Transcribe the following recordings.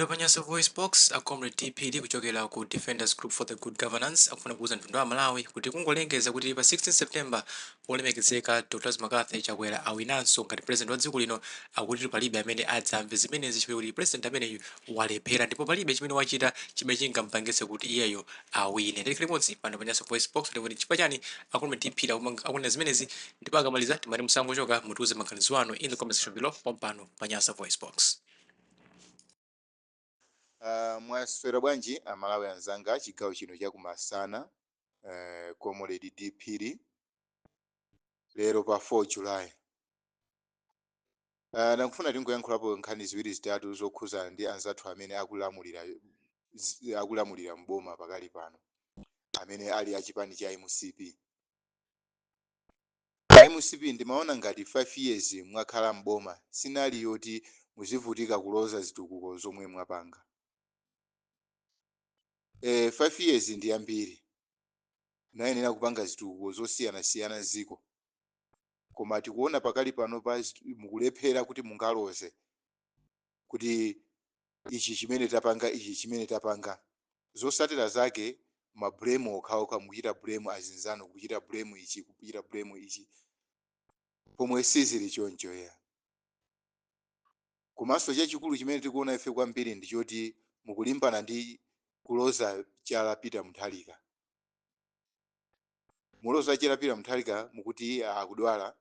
Pa Nyasa Voice Box, a Comrade TPD kuchokera ku Defenders Group for the Good Governance akufuna kuuza mtundu wa Malawi kuti kungolengeza kuti pa 16 September wolemekezeka Dr McCarthy Chakwera awinanso ngati president wa dziko lino, akuti palibe amene adzamve zimenezi, chifukwa kuti president ameneyu walephera ndipo palibe chimene wachita chimene chingampangitse kuti iyeyo awine. Ndikhala limodzi pano pa Nyasa Voice Box kuti chifukwa chani a Comrade TPD akunena zimenezi, ndipo akamaliza timati musangochoka, mutiuze maganizo anu in the comment section below pompano pa Nyasa Voice Box. Mwaswera bwanji Amalawi anzanga chigawo chino chakumasana? Comrade DPD lero pa 4 July, nakufuna tingoyankhulapo nkhani ziwiri zitatu zokhuzana ndi anzathu amene akulamulira mboma pakali pano, amene ali achipani cha MCP. MCP, ndimaona ngati 5 years mwakhala mboma sinali yoti muzivutika kuloza zitukuko zomwe mwapanga. 5 years ndi yambiri, munayenera kupanga zitukuko zosiyanasiyana ziko, koma tikuona pakali pano pa mukulephera kuti mungaloze kuti ichi chimene tapanga, ichi chimene tapanga. Zosatira zake ma blame okhaokha, mukuchita blame azinzanu, kuchita blame ichi, kuchita blame ichi, pomwe sizili choncho ya. Komanso chachikulu chimene tikuona ife kwambiri ndi choti mukulimbana ndi kuloza chala Peter Mutharika. Muloza chala Peter Mutharika, mukuti iye akudwala,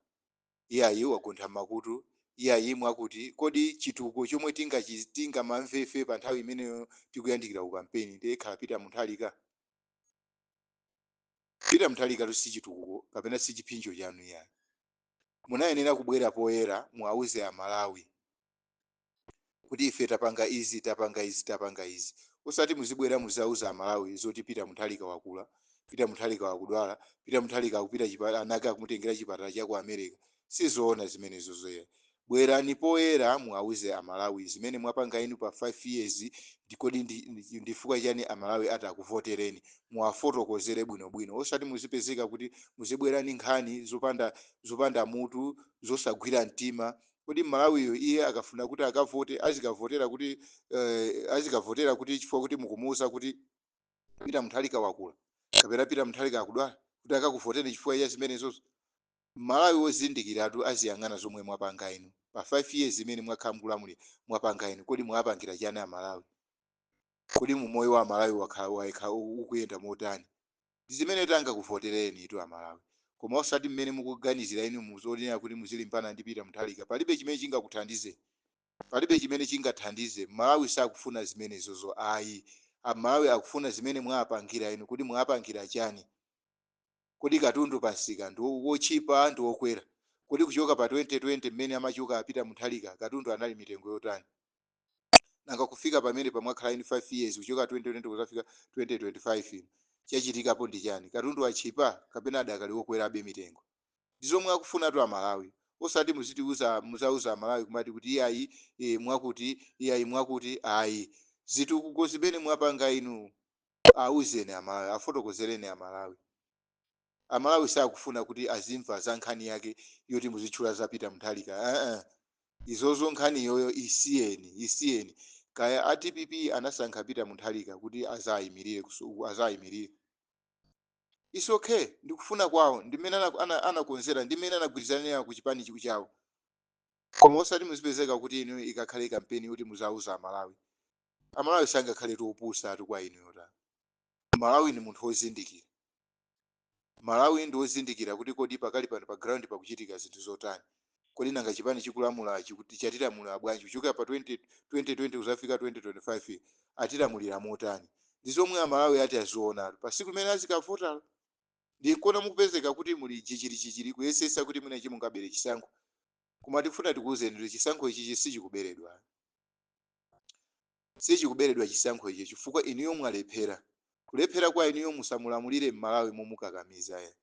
iye ayi wagontha makutu, iye ayi mwakuti. Kodi chitukuko chomwe tingamamve ife pa nthawi imeneyo tikuyandikira ku kampeni ndiye ikhala Peter Mutharika? Peter Mutharika si chitukuko kapena si chipsinjo chanu iyayi. Munayenera kubwera poyera, muwauze Amalawi kuti ife tapanga izi, tapanga izi, tapanga izi, osati muzibwera muzauza Amalawi zoti Peter Mutharika wakula, Peter Mutharika wakudwala, Peter Mutharika akupita chipatala, anake akumutengera chipatala cha ku America. Sizoona zimenezo zoyera. Bwerani poyera, muwauze Amalawi zimene mwapanga inu pa 5 years. Ndikodi ndifukwa chani Amalawi ati akuvotereni? Muwafotokozere bwinobwino, osati muzipezeka kuti muzibwera ndi nkhani zopanda mutu, zosagwira mtima. Kodi Mmalawiyo iye akafuna kuti akavote, azikavotera kuti chifukwa kuti mukumuwuza kuti Peter Mutharika wakula kapena Peter Mutharika akudwala, kuti akakuvotere chifukwa cha zimenezozo? Mmalawi wozindikiratu aziyang'ana zomwe mwapanga inu pa 5 years imene mwakhala mukulamulira. Mwapanga inu, kodi mwapangira chani Amalawi? Kodi mumoyo wa Amalawi wakhala waikha ukuyenda motani? Ndi zimene tangakuvotereni itu Amalawi, koma osati mmene mukuganizira inu muzonena kuti muzilimbana ndi Peter Mutharika. Palibe chimene chingakuthandize, palibe chimene chingathandize. Malawi sakufuna zimenezozo ayi. Amalawi akufuna zimene mwapangira inu. Kuti mwapangira chani? Kodi katundu pansika ndi wochipa, ndi wokwera? Kodi kuchoka pa 2020 mmene amachoka a Peter Mutharika, katundu anali mitengo yotani? Nanga kufika pamene pamwakhala inu 5 years, kuchoka 2020 kuzafika 2025 ino, chachitikapo ndi chani? Katundu achipa kapena adakali wokwerabe mitengo? Ndi zomwe akufunatu Amalawi, osati muzitiuza, muzauza Amalawi kumati kuti iyayi, mwakuti, iyayi mwakuti, ayi. Zitukuko zimene mwapanga inu auzeni Amalawi, afotokozereni Amalawi. Amalawi sakufuna kuti azimva za nkhani yake yoti muzitchula za Peter Mutharika. Izozo nkhani yoyo isiyeni, isiyeni. Kaya a DPP anasankha Peter Mutharika kuti azayimirire, azayimirire, it's okay, ndikufuna kwawo, ndimene anakonzera, ndimene anagwirizanira ku chipani chawo, koma osati muzipezeka kuti inu ikakhale kampeni yoti muzauza Amalawi. Amalawi sangakhale topusa atu kwa inuyo ta. Malawi ni munthu wozindikira, Malawi ndi wozindikira kuti kodi pakali pano pa ground pakuchitika zinthu zotani? Kodi nanga chipani chikulamula chikuti chatilamulira bwanji kuchokera pa 20 2020 kuzafika 2025? Atilamulira motani? Ndi zomwe Amalawi ati azionatu pa siku limene azikavotalo. Ndikuona mukupezeka kuti muli jichirichichiri kuyesesa kuti mwina chimungabere chisankho, koma tifuna tikuwuzeni kuti chisankho ichichi sichikuberedwa, sichikuberedwa chisankho ichi, chifukwa inuyo mwalephera. Kulephera kwa inuyo, musamulamulire Mmalawi momukakamiza ya.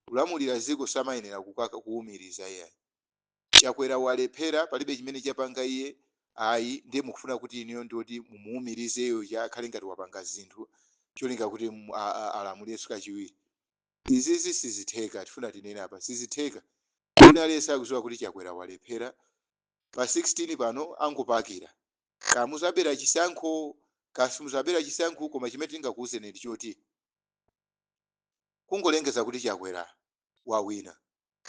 Kulamulira ziko samayenera kuwumiriza iyayi. Chakwera walephera, palibe chimene chapanga iye ayi, ndiye mukufuna kuti inuyo ndioti mumuwumirizeyo akhale ngati wapanga zinthu, cholinga kuti alamulirenso kachiwiri. Izizi sizitheka. Tifuna tinene apa, sizitheka. Wina aliyense akudziwa kuti Chakwera walephera. Pa 16 pano angopakira. Kaya muzabera chisankho, kaya simuzabera chisankho, koma chimene tingakuwuzeni ndi choti kungolengeza kuti Chakwera wawina,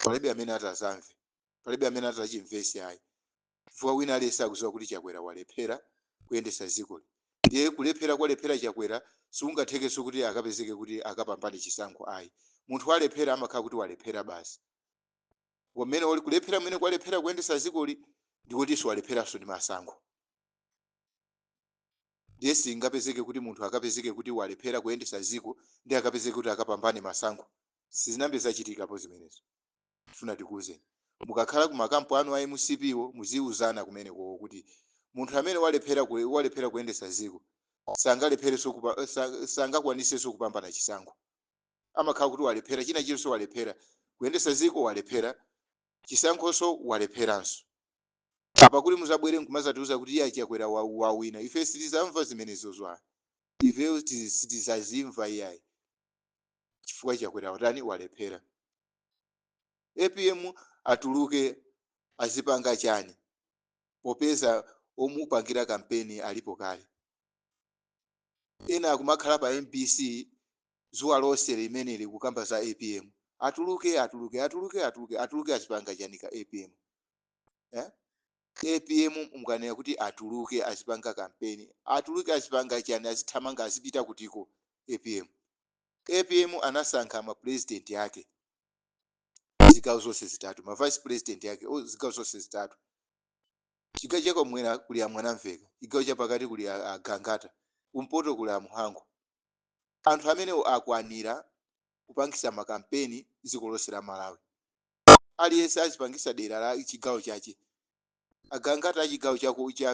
palibe amene atazamve, palibe amene atachimvese ayi, chifukwa wina aliyense akudziwa kuti Chakwera walephera kuyendesa dzikoli. Ndiye kulephera kwalephera Chakwera, sikungathekenso kuti akapezeke kuti akapambane chisankho ayi. Munthu walephera amakhala kuti walephera basi. Pamene wali kulephera, mmene kwalephera kuyendesa dzikoli, ndikutinso walepheranso ndi masankho. Ndiye singapezeke kuti munthu akapezeke kuti walephera kuyendesa dziko ndi akapezeke kuti akapambane masankho. Sizinambe zachitikapo zimenezo. Tifuna tikuwuzeni, mukakhala ku makampu anu a MCP wo, muziuzana kumeneko kuti munthu amene walephera kuyendesa dziko sangalepherenso sangakwanisenso kupambana chisankho. Amakhala kuti walephera china chilichonse, walephera kuyendesa dziko, walephera chisankhonso, walepheranso. Apa kuti muzabwere nkumazatiuza kuti iye Chakwera wawina, ife sitizamva zimenezozo ayi. Ife sitizazimva iyayi, chifukwa Chakwera watani? Walephera. APM atuluke azipanga chani, popeza omupangira kampeni alipo kale? Ena akumakhala pa MBC zuwa lonse limeneli kukamba za APM. Atuluke, atuluke, atuluke, atuluke, atuluke azipanga chani ka APM, eh? APM mukanena kuti atuluke azipanga kampeni, atuluke azipanga chani? Azithamanga azipita kutiko APM? APM anasankha ma president ake zigawo zonse zitatu, ma vice president ake zigawo zonse zitatu. Chigawo chakumwera kuli a Mwanamveka, chigawo chapakati kuli a Gangata, kumpoto kuli a Mhango. Anthu amenewo akwanira kupangisa makampeni dziko lonse la Malawi. Aliyense azipangisa dera la chigawo chache. Agangata achigawo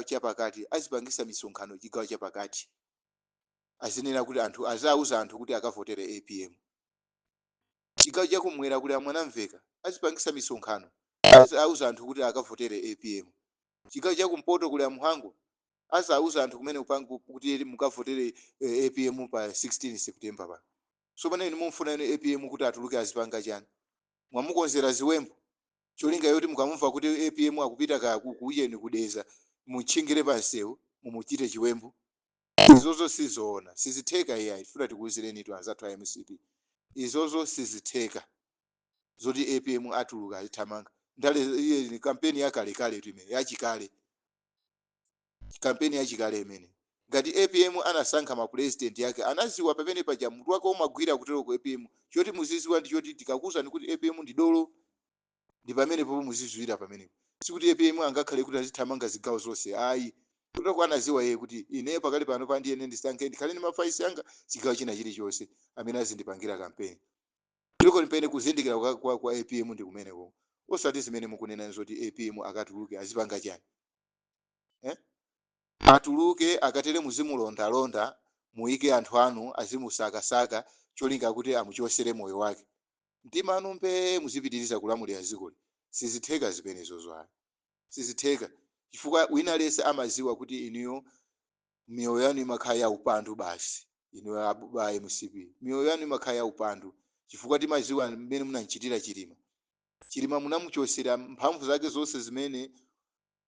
chapakati azipangisa misonkhano chigawo chapakati, azinena kuti anthu, azauza anthu kuti akavotere APM. Chigawo chakumwera kuli a Mwanamveka, azipangisa misonkhano, azauza anthu kuti akavotere APM. Chigawo chakumpoto kuli a Mhango, azauza anthu kumene kuti mukavotere APM pa 16 September pa. So pamene inu mumfuna inu APM kuti atuluke azipanga chani? Mwamukonzera ziwembu, cholinga yoti mukamumva kuti APM akupita ka kuyeni kudeza, mutchingire pa msewu, mumuchite chiwembu. Izozo sizoona, sizitheka iyayi. Tifuna tikuwuzireni tu anzathu a MCP, izozo sizitheka zoti APM atuluka azithamanga. Ndale iye ni kampeni yakalekale tu imene, yachikale, kampeni yachikale imene. Ngati APM anasankha ma president yake, anaziwa pamene paja mutu wake umagwira kutero ku APM. Choti muziziwa ndi choti tikakuwuzani kuti APM ndi dolo, ndi pamene popo muziziwira pamenepo. Sikuti APM angakhale kuti azithamanga zigawo zonse ayi. Kutoko anaziwa iye kuti ine pakali pano pandiyene ndisankhe ndikhale ndi ma vice anga chigawo china chilichonse amene azindipangira kampeni. Ndiko mpene kuzindikira kwa APM ndi kumeneko, osati zimene mukunena zoti APM akatuluke azipanga chani, eh? Atuluke akatere muzimulondalonda, muyike anthu anu azimusakasaka, cholinga kuti amuchosere moyo wake. Mtima anu mpe, muzipitiriza kulamulira dzikoli. Sizitheka zimenezozo ayi, sizitheka, chifukwa wina aliyense amaziwa kuti inuyo miyoyo yanu imakhala ya upandu basi. Inu a MCP, miyoyo yanu imakhala ya upandu, chifukwa timaziwa mmene munamchitira Chilima. Chilima munamuchosera mphamvu zake zonse zimene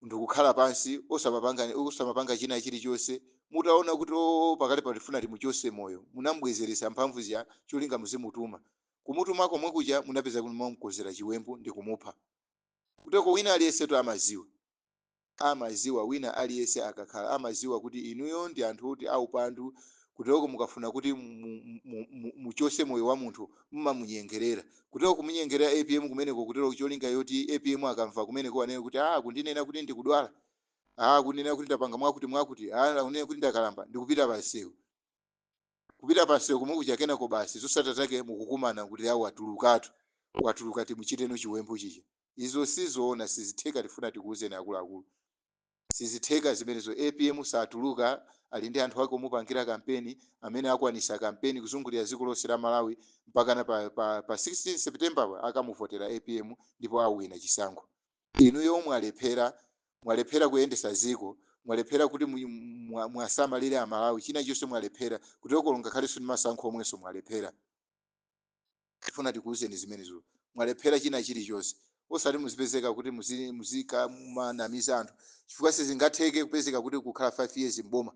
ndikukhala pansi osamapanga china chilichonse. Mutaona kuti o pakali patifuna timuchose moyo, munamubwezeresa mphamvu zija, cholinga muzimutuma. Kumutuma komwe kuja munapeza kuti mwamukonzera chiwembu ndi kumupha. Kuteko wina aliyense tu amaziwa, amaziwa. Wina aliyense akakhala amaziwa kuti inuyo ndi anthu oti aupandu. Kuteko mukafuna kuti muchose moyo wa munthu, mumamunyengerera. Kuteko kumunyengerera APM kumeneko, kutero cholinga yoti APM akamva kumeneko anene kuti, "Ah, kundinena kuti ndikudwala, ah, kundinena kuti ndapanga mwakuti mwakuti, ah, kunena kuti ndakalamba," ndikupita pansewu. Kupita pansewu komwe kuja, kenako basi, zotsatira zake mukukumana kuti awo watulukatu, watuluka, timuchiteno chiwembu chija. Izo sizoona, sizitheka. Tifuna tikuwuzeni akuluakulu, sizitheka zimenezo. APM satuluka, ali ndi anthu ake omupangira kampeni amene akwanisa kampeni kuzungulira dziko lonse la Malawi mpakana pa 16 September akamuvotera APM ndipo awina chisankho. Inuyo mwalephera, mwalephera kuyendesa dziko, mwalephera kuti mwasamalire Amalawi, china chonse mwalephera. Kuteko ngakhalenso ndi masankho omwenso mwalephera. Tifuna tikuwuzeni zimenezo, mwalephera china chilichonse. Osati muzipezeka kuti muzika mumanamiza anthu, chifukwa sizingatheke kupezeka kuti kukhala 5 years mboma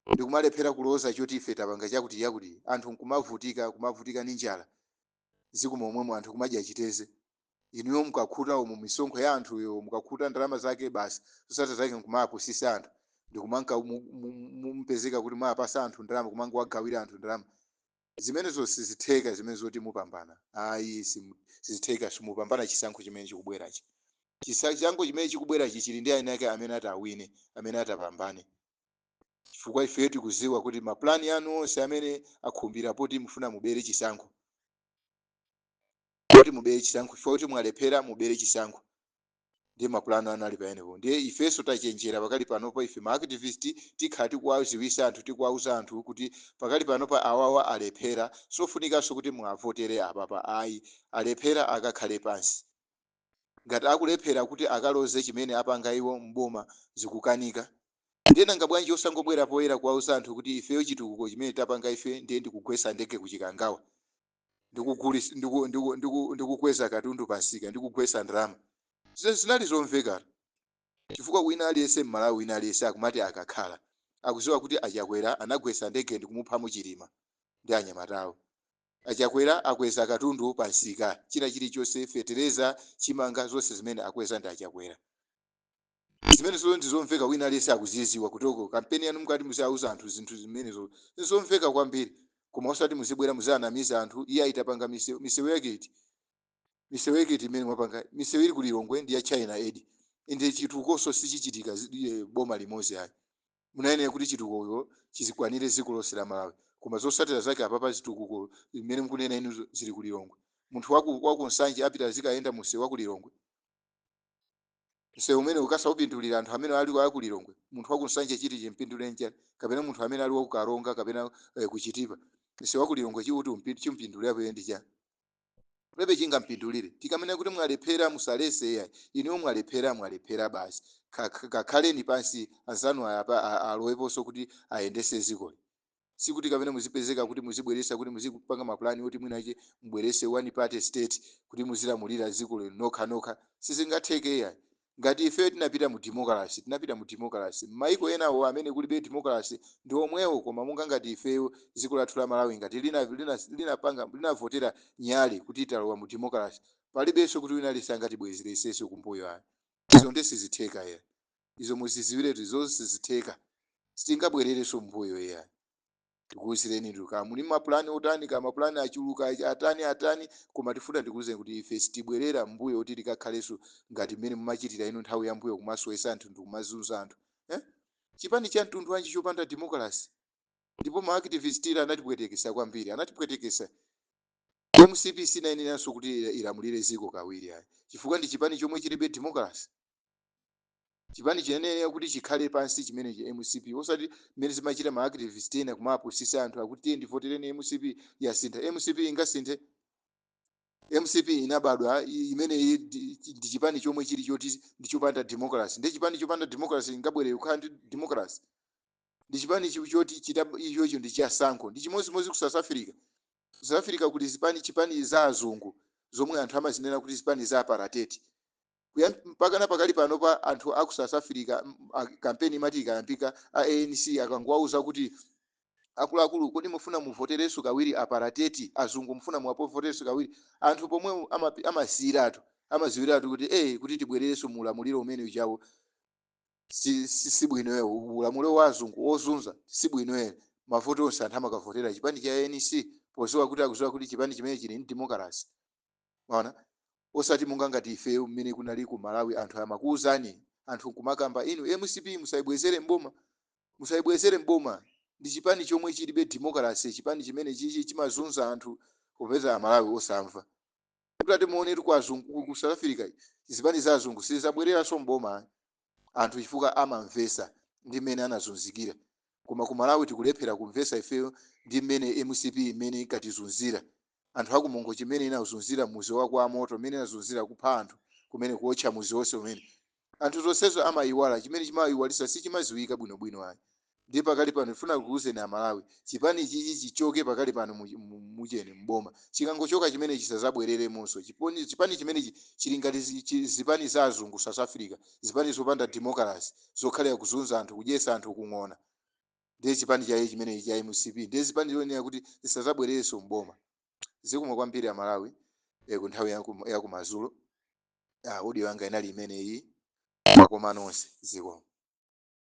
ndikumalephera kuloza choti ife tapanga chakuti chakuti, anthu nkumavutika, kumavutika ndi njala ziko momwemo, anthu kumadya chiteze, inuyo mukakhuta umu misonkho ya anthuyo, mukakhuta ndalama zake basi, zosata zake nkumapusisa anthu, ndikumanka mupezeka kuti mwapasa anthu ndalama, kumangowagawira anthu ndalama. Zimenezo sizitheka, zimene zoti mupambana ayi, sizitheka, simupambana chisankho chimene chikubwerachi. Chisankho chimene chikubwerachi chili ndi eni ake amene atawine, amene atapambane, chifukwa ife tikuziwa kuti maplani anu onse amene akhumbira poti mufuna mubere chisankho, poti mubere chisankho, chifukwa kuti mwalephera, mubere chisankho, ndiye mapulani anu ali pamenepo. Ndiye ifenso tachenjera pakali panopo. Ife ma activist tikhala tikuwaziwisa anthu, tikuwauza anthu kuti pakali panopa awawa alephera, sofunikanso kuti muwavotere apapa ayi. Alephera, akakhale pansi. Ngati akulephera kuti akaloze chimene apanga iwo mboma, zikukanika, ndiye nanga bwanji osangobwera poyera kuwauza anthu kuti ifeyo chitukuko chimene tapanga ife ndiye ndikugwesa ndege kuchikangawa, ndikukweza katundu pansika, ndikugwesa ndalama? Zinali zomveka, chifukwa wina aliyense mMalawi, wina aliyense akumati akakhala akuziwa kuti Achakwera anagwesa ndege ndikumupha Muchilima ndi anyamatawo. Achakwera akweza katundu pansika, china chilichonse, fetereza, chimanga, zonse zimene akweza ndi Achakwera. Zimene zo ndizomveka, wina aliyense akuziziwa kutoko. Kampeni yanu mukati muzauza anthu zinthu zimenezo, zomveka kwambiri, koma osati muzibwera muzanamiza anthu, iye ayitapanga misewu. Misewu yake iti? Misewu yake iti imene mwapanga? Misewu ili ku Lilongwe ndi ya China Aid. Inde chitukukonso sichichitika boma limodzi ayi. Munayenera kuti chitukuko chizikwanire dziko lonse la Malawi, koma zotsatira zake apapa zitukuko imene mukunena inu zili ku Lilongwe. Munthu waku Nsanje apita azikayenda munsewu wa ku Lilongwe? Msewu umene ukasaupindulira anthu amene ali aku Lilongwe, munthu waku Nsanje chiti chimpindulire nchani? Kapena munthu amene ali waku Karonga kapena kuchitipa, msewu waku Lilongwe chiuti chimpindulirapo iye ndi chani? Palibe chingampindulire. Tikamene kuti mwalephera, musalese yayi. Inuyo mwalephera, mwalephera basi. Kakhaleni pansi, anzanu apa aloweponso kuti ayendese dzikoli. Sikuti kapena muzipezeka kuti muzibweresa, kuti muzipanga mapulani oti mwinache mubwerese one party state kuti muzilamulira dziko lino nokha nokha, sizingatheke yayi. Ngati ife tinapita mu democracy, tinapita mu democracy. M'maiko enawo amene kulibe democracy ndi omwewo, koma monga ngati ifeyo dziko lathu la Malawi, ngati linapanga, linavotera nyale kuti italowa mu democracy, palibenso kuti wina aliyense angatibwezeresenso kumbuyo ayi. Izo ndi sizitheka ya, izo muziziwiretu, izo sizitheka, sitingabwererenso mbuyo ya. Tikuwuzireni tu, ka muli mapulani otani, ka mapulani achuluka atani atani, koma tifuna tikuwuzeni kuti ife sitibwerera mbuyo kuti tikakhalenso ngati mmene mumachitira inu nthawi ya mbuyo, kumasowesa anthu ndi kumazunza anthu, eh? Chipani cha mtundu wanji chopanda democracy? Ndipo ma activist ila anatipwetekesa kwambiri, anatipwetekesa. MCP sinayeneranso kuti ilamulire ziko kawiri ayi, chifukwa ndi chipani chomwe chilibe democracy. Chipani chiyenera kuti chikhale pansi chimenechi MCP, osati mmene zimachita ma activist ena kumapusisa anthu akuti tiye ndivotereni MCP, yasintha. MCP ingasinthe? MCP inabadwa imene ndi chipani chomwe chili choti ndi chopanda democracy. Ndi chipani chopanda democracy, ingabwere kukhala ndi democracy? Ndi chipani choti chita ichocho ndi chasankho. Ndi chimodzimodzi ku South Africa. Ku South Africa kuli zipani, chipani za azungu zomwe anthu amazinena kuti zipani za apartheid. Mpakana pakali pano pa anthu aku South Africa, kampeni imati ikayambika, a ANC akangowauza kuti, "Akuluakulu, kodi mufuna muvoterenso kawiri apartheid? Azungu mufuna muwavoterenso kawiri?" Anthu pomwe amasiyiratu, amaziwiratu kuti kuti tibwererenso mu ulamuliro umene uchawo si bwinoyo, ulamuliro wa azungu ozunza si bwinoyo. Mavoti onse anthu amakavotera chipani cha ANC, poziwa kuti akuziwa kuti chipani chimene chili ndi democracy. Maona, osati monga ngati ife mmene kunali ku Malawi, anthu amakuwuzani, anthu kumakamba, "Inu MCP musayibwezere mboma, musayibwezere mboma, ndi chipani chomwe chilibe democracy, chipani chimene chichi chimazunza anthu." Popeza Amalawi osamva, kuti ati muonetu kwa azungu ku South Africa, zipani za azungu sizabwereranso mboma anthu, chifukwa amamvesa ndi mmene anazunzikira. Koma ku Malawi tikulephera kumvesa ifeyo ndi mmene MCP imene inkatizunzira anthu akumongo, chimene inazunzira muzi wa kwa moto, mmene inazunzira kupha anthu kumene, kuotcha muzi wonse umene anthu zonsezo amayiwala. Chimene chimayiwalisa sichimaziwika bwinobwino ayi. Ndiye pakali pano ndifuna kukuuzeni Amalawi, chipani chichi chichoke pakali pano mucheni mboma. Chikangochoka chimene chisazabwereremonso. Chipani chimenechi chili ngati zipani za azungu South Africa, zipani zopanda democracy, zokhalira kuzunza anthu, kudyesa anthu kung'ona. Ndiye chipani chaye chimenechi cha MCP ndiye zipani zoyenera kuti zisazabwererenso mboma. Zikomo kwambiri Amalawi ku nthawi yakumadzulo. Audio yanga inali imeneyi. Mwakoma nonse, zikomo.